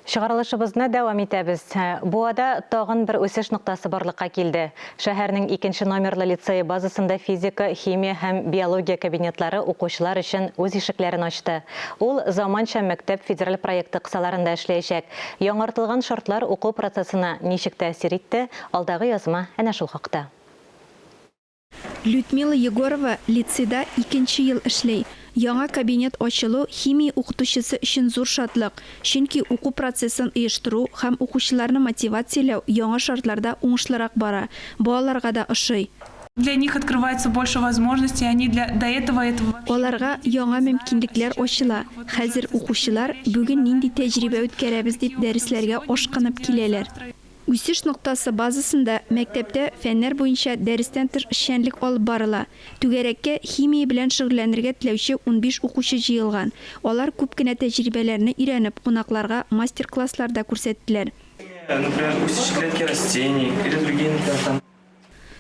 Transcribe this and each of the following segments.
Чыгарылышыбызны дәвам итәбез. Буада тагын бер үсеш ноктасы барлыкка килде. Шәһәрнең икенче номерлы лицее базасында физика, химия һәм биология кабинетлары укучылар өчен үз ишекләрен ачты. Ул Заманча мәктәп федераль проекты кысаларында эшләячәк. Яңартылган шартлар уку процессына ничек тәэсир итте, алдагы язма әнә шул хакта. Людмила Егорова лицейда икенче ел эшли. Яңа кабинет ачылу химия укытучысы өчен зур шатлык, чөнки уку процессын оештыру һәм укучыларны мотивацияләү яңа шартларда уңышлырак бара, балаларга да ошый. Для них открывается больше возможностей, они для до этого этого вообще. Аларга яңа мөмкинлекләр ачыла, хәзер укучылар, бүген нинди тәҗрибә үткәрәбез дип дәресләргә ашкынып киләләр. Үсеш ноктасы базасында мәктәптә фәннәр буенча дәрестән тыш эшчәнлек алып барыла. Түгәрәккә химия белән шөгыльләнергә теләүче 15 укучы җыелган. Алар күп кенә тәҗрибәләрне өйрәнеп, кунакларга мастер-класслар да күрсәттеләр. Например, үсеш клетки растений или другие, например, там.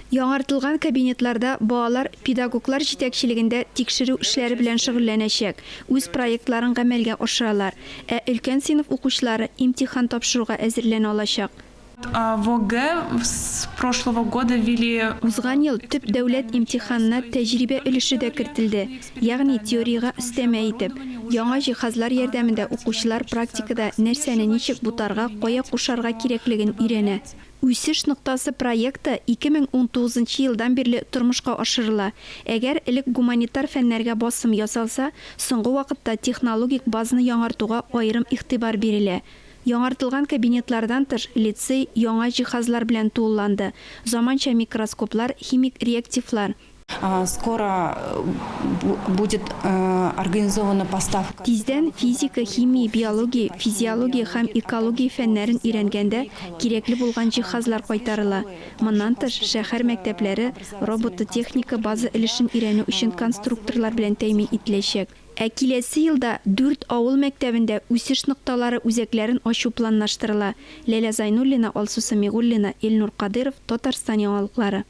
Яңартылган кабинетларда балалар педагоглар җитәкчелегендә тикшерү эшләре белән шөгыльләнәчәк, үз проектларын гамәлгә ашыралар, ә өлкән сыйныф укучылары имтихан тапшыруга әзерләнә алачак. В ОГЭ с прошлого года ввели. Узган ел төп дәүләт имтиханына тәҗрибә өлеше дә кертелде, ягъни теориягә өстәмә итеп. Яңа җиһазлар ярдәмендә укучылар практикада нәрсәне ничек бутарга, кая кушарга кирәклеген өйрәнә. Үсеш ноктасы проекты 2019 нчы елдан бирле тормышка ашырыла. Әгәр элек гуманитар фәннәргә басым ясалса, соңгы вакытта технологик базаны яңартуга аерым игътибар бирелә. Яңартылган кабинетлардан тыш, лицей яңа җиһазлар белән тулыланды, заманча микроскоплар, химик реактивлар. Скоро будет организована поставка. Тиздән физика, химия, биология, физиология һәм экология фәннәрен өйрәнгәндә кирәкле булган җиһазлар кайтарыла. Моннан тыш, шәһәр мәктәпләре робототехника база өлешен өйрәнү өчен конструкторлар белән тәэмин ителәчәк. Ә киләсе елда дүрт авыл мәктәбендә Үсеш нокталары үзәкләрен ачу планлаштырыла. Ләлә Зайнуллина, Алсу Самигуллина, Илнур Кадыйров, Татарстан яңалыклары.